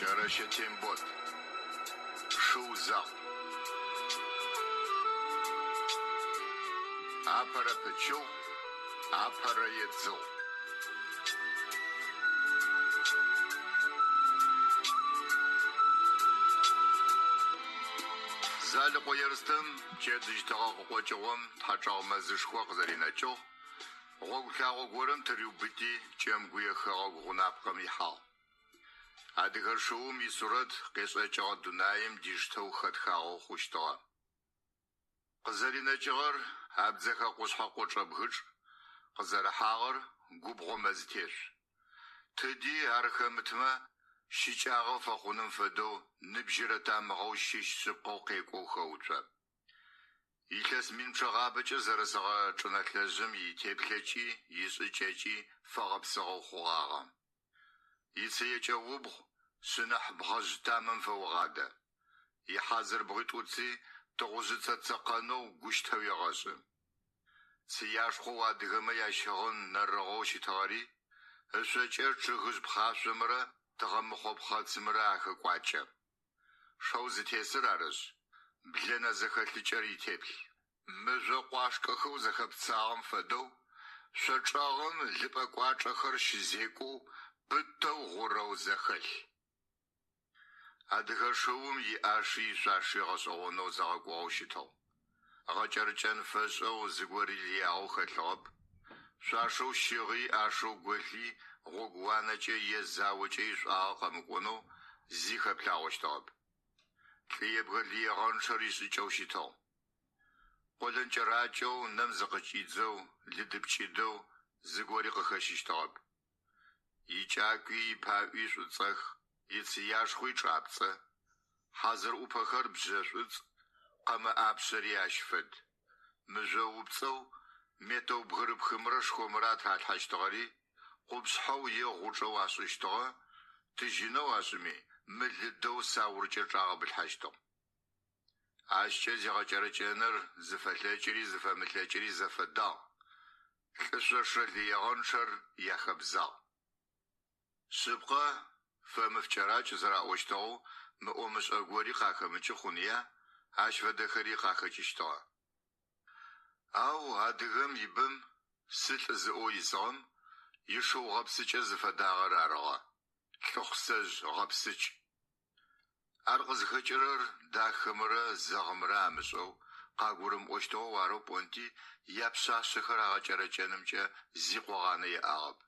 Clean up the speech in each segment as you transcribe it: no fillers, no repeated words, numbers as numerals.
Кӏэрэщэ Тембот. Шыу закъу. Апэрэ пычыгъу, апэрэ едзыгъу. Залыкъо Ерстэм пчэдыжь тыгъэ къыкъокӏыгъом Тхьачӏэгъ мэзышхо къызэринэкӏыгъ, гъогу лъагъо горэм тыриубыти, Кӏэмгуе хэгъэгу гъунапкъэм ихьагъ. Адыгэ шыум исурэт къешӏэкӏыгъэ дунаим диштэу хэтхагъэу хъущтыгъэ. Къызэринэкӏыгъэр абдзэхэ къушъхьэ къочӏэбгычӏ, къызэрыхьагъэр губгъо мэзтешъу. Тыди ар хэмытмэ, щыкӏагъэ фэхъуным фэдэу ныбжьырэ тамыгъэу щыщ шъыпкъэу къекӏоу хэуцо. Илъэс мин пчъэгъабэкӏэ зэрысыгъэ чӏынэлъэжъым итеплъэкӏи ишӏыкӏэкӏи фэгъэпсыгъэу хъугъагъэ. Ицыекӏэ убгъу шъынэхь бгъэжъ тамэм фэогъадэ. Ихьазыр бгъуитӏуци тыгъужъыцэ цэкъэнэу гущтэ уегъэшӏы. Цыяшхъоу адыгэмэ ящыгъын нэрыгъэу щытыгъэри ышъокӏэ чъыгыжъ пхъашъомрэ тыгъэмыхъо пхъэцымрэ ахэкӏуакӏэ. Шэу зытесыр арышъ, блэнэ зэхэлъыкӏэр итеплъ. Мыжъо къуашкӏэхэу зэхэпцагъэм фэдэу, шъо чӏэгъым лыпӏэ кӏуачӏэхэр щызекӏоу, пытэу гъурэу зэхэлъ. Адыгэ шыум иӏаши ишъуаши гъэшӏэгъонэу зэгъэкӏугъэу щытыгъ. Гъэкӏэрэкӏэн фэшӏэу зыгори лыягъэу хэлъыгъэп. Шъуашэу щыгъи ӏашэу голъи гъогууанэкӏэ е заокӏэ ишӏуагъэ къэмыкӏонэу зи хэплъагъощтыгъэп. Лӏы ебгэ лыегъэнчъэр ишӏыкӏэу щытыгъ. Къолэн кӏэракӏэу, нэм зыкъыкӏидзэу, лыдыпкӏыдэу зыгори къыхэщыщтыгъэп. Икӏакуи ипаӏуи шӏуцӏэх, ицыяшхъуи чӏапцӏэ, хьазыр ӏупэхэр бжьэ шӏуцӏ, къэмэ ӏапшъэри ащ фэд. Мыжъо упцӏэу метэу бгырыпхымрэ шхомрэ атралъхьэщтыгъэри, къупшъхьэу е гъучӏэу ашӏыщтыгъэ, тыжьынэу ашӏыми, мылыдэу сауркӏэ чӏагъэбылъхьэщтыгъ. Ащкӏэ зигъэкӏэрэкӏэныр зыфэлъэкӏыри зыфэмылъэкӏыри зэфэдагъ, лӏы шъошэ лыегъэнчъэр яхэбзагъ. Шъыпкъэ, фэмыф кӏэракӏ зэраӏощтыгъэу, мыӏо-мышӏэ гори къахэмыкӏы хъуныя, ащ фэдэхэри къахэкӏыщтыгъэ. Ау адыгэм ибэм, сылӏ зыӏоу исыгъэм, ишыу гъэпсыкӏэ зыфэдагъэр арыгъэ, лӏыхъусэжъ гъэпсыкӏ. Ар къызхэкӏырэр дахэмрэ зэгъымрэ амышӏэу, къагурымыӏощтыгъэу арэу пӏонти, япшъашъэхэр агъэкӏэрэкӏэнымкӏэ зи къогъанэ яӏагъэп.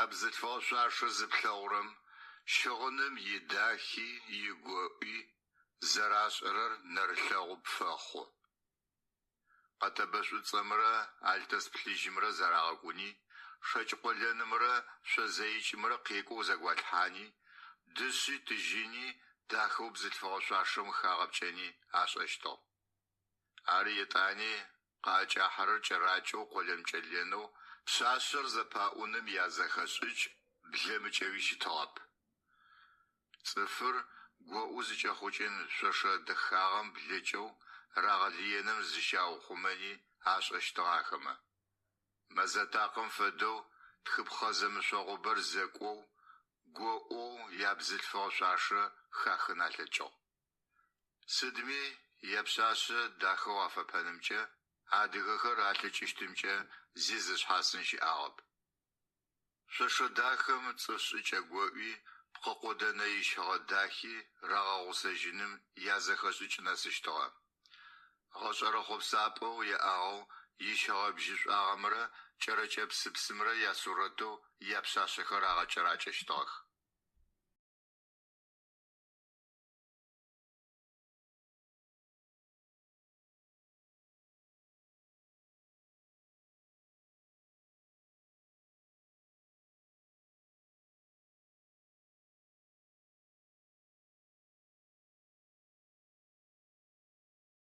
Ябзылъфыгъэ шъуашэ зыплъэгъурэм, щыгъыным идахи игоӏуи зэрашӏэрэр нэрылъэгъу пфэхъу. Къэтэбэ шӏуцӏэмрэ алтэс плъыжьымрэ зэрагъэкӏуни, шэкӏ къолэнымрэ шъо зэикӏымрэ къекӏоу зэгуалъхьани, дышъи тыжьыни дахэу бзылъфыгъэ шъуашэм хагъэпкӏэни ашӏэщтыгъ. Ар етӏани къаӏэкӏахьэрэр кӏэракӏэу къолэн-пкӏэлэнэу пшъашъэр зэпаӏуным язэхэшӏыкӏ блэмыкӏэуи щытыгъэп. Цӏыфыр гоӏу зыкӏэхъукӏын шъошэ дэхагъэм блэкӏэу рагъэлыеным зыщаухъумэни ашӏэщтыгъ ахэмэ. Мэзатакъэм фэдэу тхыпхъэ зэмышъогъубэр зэкӏоу, гоӏоу ябзылъфыгъэ шъуашэ хахын алъэкӏыгъ. Сыдми япшъашъэ дахэу афэпэнымкӏэ адыгэхэр алъэкӏыщтымкӏэ зи зышъхьасын щыӏагъэп. Шъошэ дахэм цӏыф шӏыкӏэ гоӏуи, пкъы къодэнэ ищыгъэ дахи рагъэгъусэжьыным язэхэшӏыкӏ нэсыщтыгъэ. Гъэшӏэрэ хъопсапӏэу яӏагъэу ищыгъэ бжьышӏуагъэмрэ кӏэрэкӏэ псыпсымрэ ясурэтэу япшъашъэхэр агъэкӏэракӏэщтыгъэх.